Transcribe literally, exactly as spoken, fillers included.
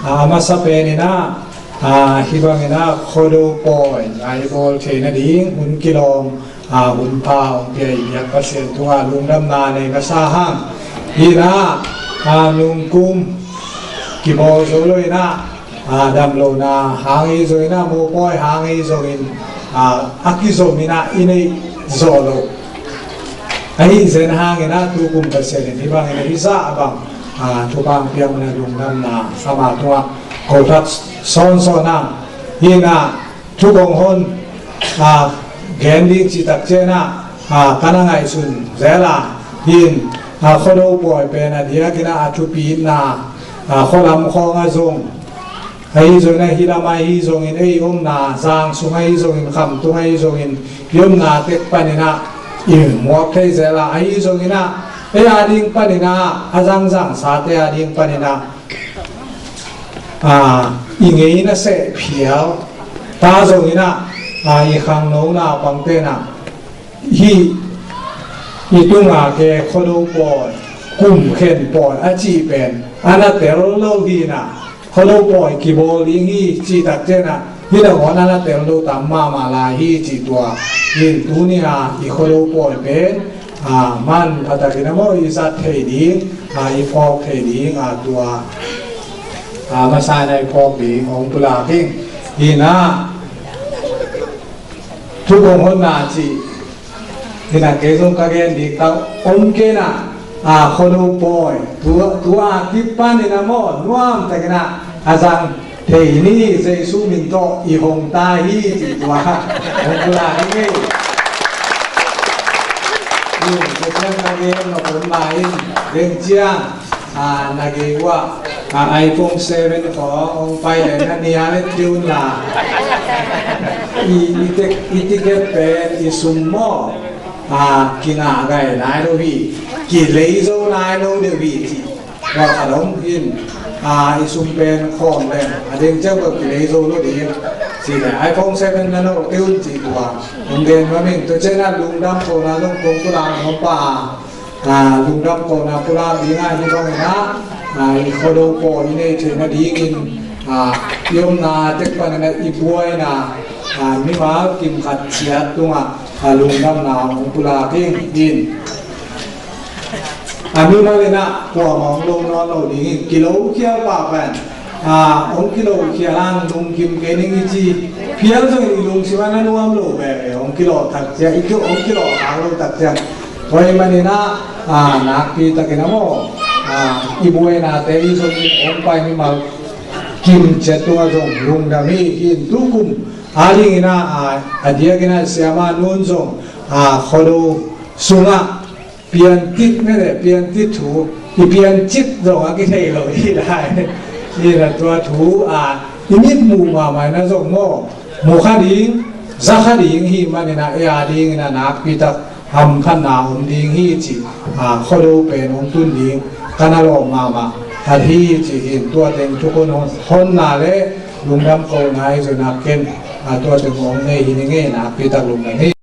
A masa pen in ah, a, hih bangin ah Khuado pawi a i bawl theihna ding hun kilawm, a, hun pha hong pia i biak Pasian tungah lungdamna nei masa hang. Hi in ah, a, nungkum kibawl zo lo in ah, a, damlohna hang hi zongin ah, mopawi hang hi zongin, a, a kizom in ah i neih zawh loh. Ahi zen hangin ah tukum Pasian in hih bangin ah hih zah bang, a, thupha hong piak manin ah lungdamna ama tungah ko thak sawnsawn hang. Hi in ah thu kong hon, a, gen ding cih tak ciangin ah, a, ka na ngaihsun zel a, hi in, a, Khuado pawi pen a diakin ah a thupitna, a, khualam khawng ah zong, ahi zongin ah hih lam ah hi zongin ei omna zang sung ah hi zongin, khamtung ah hi zongin, i omna tek panin ah i muak thei zel a, ahi zongin ah ei a ding panin ah, a zangzang sate a ding panin ah, a, i ngei nasep phial ta zongin ah, a, i khangno naupangte in ah hih i tunga ke Khuado pawi, kum khen pawi a cih pen a na tel lo hi in ah, Khuado pawi kibawl ding hi cih tak ciangin ah hih nangawn a na tel lo tam mahmah lai hi cih tua. Hi in tuni a i Khuado pawi pen, a, manpha takin ah maw i zat thei ding, a, i phawk thei ding, a, tua, a, masa in ah i phawk ding hong pulak ing. Hi in ah thu kong honna cih hi in ah kei zong ka gen ding ka om kei in ah, a, Khuado pawi tua, tua kipanin ah maw nuam takin ah a zang thei ni, Jesu min tawh i hong ta hi cih tua hong pulak ing ei. Hi in, ka gen nop om lai in, veng ciang, a, na gei uh ah, a, iPhone seven khawng hong pai leh na nia le tune la. I, i tek, i ticket pen i sum maw, a, kingah gai nai lo hi, kilei zo nai lo deuh hi ci. Tua khat om in, a, i sum pen khawm leng a deng ciang bel kilei zo lo ding ci leh iPhone seven na no tune ci tua hong gen nuam ing. Tua ciangin ah lungdam kohna zong kong pulak nuam pah a, a, lungdam kohna pulak ding ah hih bangin ah, a, i Khuado pawi i neih theihna dingin, a, i omna tek panin ah i buaina, a, mimal kim khat ciat tungah, a, lungdamna hong pulak ing. Hi in, a, mimal in ah kuamah hong lo nawn lo dingin kilokhial pahpah in, a, hong kilokhial hang lungkim kei ning i ci phial zongin i lungsim ah na nuam lo veve, hong kilawh tak ciang, i ki, hong kilawh khak lo tak ciang. Tua ahih manin ah, a, nakpi takin ah maw, a, i buainate i zongin hong pai mimal kim ciat tungah zong lungdam hi. Hi in tukum a dingin ah, a, a diakin ah siamah nu'n zong, a, Khuado sungah piantit mete, piantit thu, i piancit zong a kithei lo hi lai. Hi in ah tua thu, a, i mit muh mahmah in ah zong maw, mu kha ding, za kha ding hi manin ah ei a dingin ah nakpi tak hamphatna om ding hi cih, a, Khuado pen hong tun ding ka na lawm mahmah khat hi cih hi in, tua teng thu kong hon, honna le lungdam kohna i zon a ken, a, tua teng hong nei hi ning ei, nakpi tak lungdam hi.